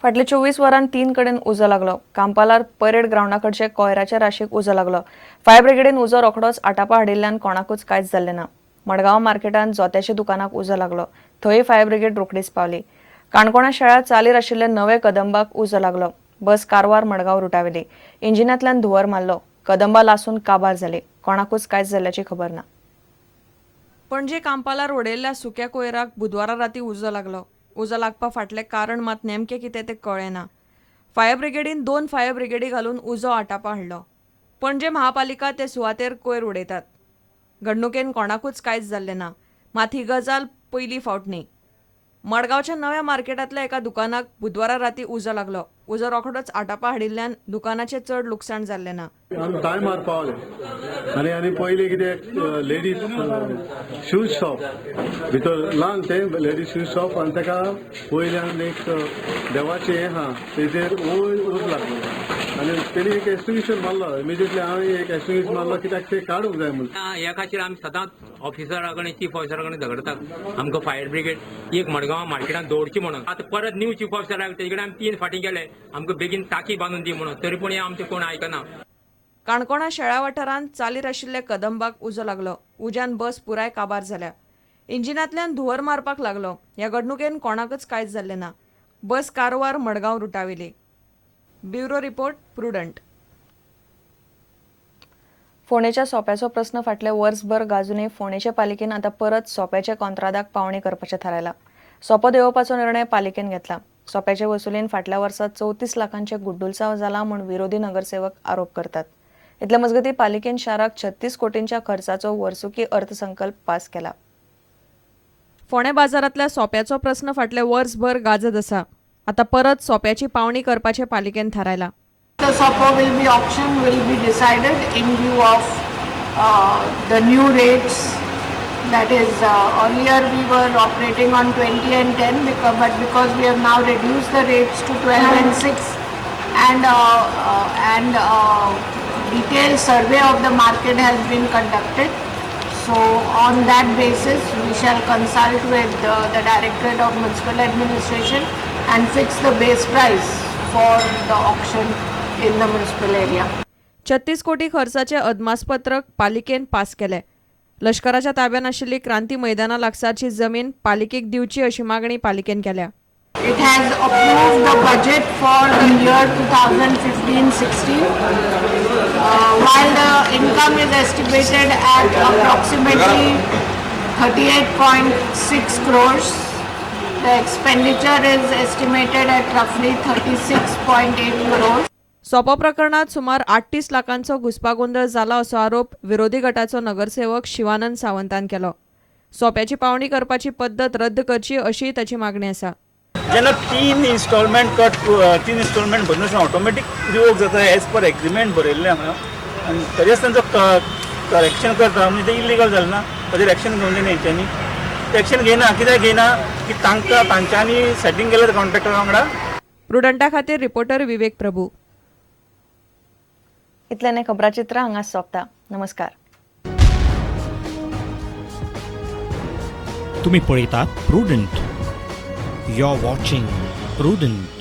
फाटल्या 24 वरांत 3 कडेन उजो लागलो. कांपालार परेड ग्रावंडा कडचे कोयराच्या राशीक उजो लागलो. फायर ब्रिगेडीन उजो रोखडोच आटापा हाडिल्ल्यान कोणाकूच कांयच जाल्लें ना. मडगांव मार्केटांत जोत्याच्या दुकानाक उजो लागलो. थंय फायर ब्रिगेड रोखडीच पावली. काणकोणा शाळा चालीर आशिल्ले नवे कदंबाक उजो लागलो. बस कारवार मडगांव रुटावेली. इंजिनांतल्यान धुंवर मारलो. कदंबा लासून काबार जाली. कोणाकूच कांयच जाल्ल्याची खबर ना. पणजे कांपालार उडयल्ल्या सुक्या कोयराक बुधवारा राती उजो लागलो. उजो लागपा फाटलें कारण मात नेमकें कितें तें कळ्ळें ना. फायर ब्रिगेडीन 2 फायर ब्रिगेडी घालून उजो आटापा हाडलो. पणजे महापालिका ते सुवातेर कोयर उडयतात. घडणुकेन कोणाकूच कांयच जाल्लें ना. मात ही गजाल पयली फावट न्ही. मडगांवच्या नव्या मार्केटांतल्या एका दुकानाक बुधवारा राती उजो लागलो. उजो रोखडोच आटापा हाडिल्ल्यान दुकानाचें चड लुकसाण जाल्लें ना. आमी टायमार पावले आनी आनी पयलीं कितें लेडीज शूज शॉप भितर ल्हान तें लेडीज शूज शॉप आनी ताका वयल्यान एक देवाचें हें आहा तेजेर वयर उज लागलो आनी तेणी एक एस्टिमेशन मारलो. इमिजिएटली हांवें एक एस्टिमेशन मारलो कित्याक तें काडूंक जाय म्हणून. ह्या खातीर आमी सदांच ऑफिसरा कडेन, चीफ ऑफिसरा कडेन झगडतात, आमकां फायर ब्रिगेड एक मडगांव मार्केटान दवरची म्हणून. आतां परत न्यू चीफ ऑफिसर आयलो, तेजे कडेन आमी 3 फाटीं गेले, आमकां बेगीन टाकी बांदून दी म्हणून, तरी पूण हें आमचें कोण आयकना. काणकोणा शेळा वाठारांत चालीर आशिल्ल्या कदंबाक उजो लागलो. उज्यान बस पुराय काबार जाल्या. इंजिनांतल्यान धुंवर मारपाक लागलो. ह्या घडणुकेन कोणाकच कांयच जाल्लें ना. बस Karwar Madgaon रुटावेली. Bureau report, Prudent. फोंडेच्या सोप्याचो प्रस्न फाटले वर्सभर गाजूनय फोंडेचे पालिकेन आतां परत सोप्याच्या कॉंत्रादाक पावणी करपाचें थारायलां. सोपो देंवोवपाचो निर्णय पालिकेन घेतला. सोप्याचे वसुलीन फाटल्या वर्सा 34 लाखांचे गुड्डुलसाव जाला म्हूण विरोधी नगरसेवक आरोप करतात. इतले मजगतीं पालिकेन शाराक 36 कोटींच्या खर्चाचो वर्सुकी अर्थसंकल्प पास केला. फोंडें बाजारांतल्या सोप्याचो प्रस्न फाटले वर्सभर गाजत आसा. आतां परत सोप्याची पावणी करपाचें पालिकेन थारायलां. The SOPO will be auction will be decided in view of the new rates. That is, earlier we were operating on 20 and 10, because, but because we have now reduced the rates to 12 and 6, and detailed survey of the market has been conducted. So on that basis, we shall consult with the Directorate of Municipal Administration and fix the base price for the auction in the municipal area. 36 कोटी खर्चाचे अदमासपत्रक पालिकेन pass केले. लश्कराच्या ताब्यात आशिल्ली क्रांती मैदाना लागसारची जमीन पालिकेक दिवची अशी मागणी पालिकेन केल्या. It has approved the budget for the year 2015-16. While the income is estimated at approximately 38.6 crores, the expenditure is estimated at roughly 36.8 crores. सोपो प्रकरणात सुमार 38 लाखांचो घुस्पागोंदळ जाला असो आरोप विरोधी गटाचो नगरसेवक शिवानंद सावंतान केलो. सोप्याची पावणी करपाची पद्दत रद्द करची अशीय ताची मागणी आसा. जेन्ना तीन इन्स्टॉलमेंट कट, तीन इन्स्टॉलमेंट भरना, ऑटोमॅटीक रिवोक जाता, एज पर एग्रीमेंट बरयल्लें हांगा. आनी तरी आसतना जो करेक्शन करता म्हणजे तें इलिगल जालें ना? ताजेर एक्शन घेवंक जाय हेंच्यांनी. ते एक्शन घेयना. कित्याक घेयना? की तांकां तांच्यांनी सेटींग केलें कॉन्ट्रॅक्टरा वांगडा. प्रुडंटा खातीर रिपोर्टर विवेक प्रभू. इतल्याने खबराचित्र हांगाच सोंपता. नमस्कार. तुम्ही पळयतात prudent. You are watching Prudent.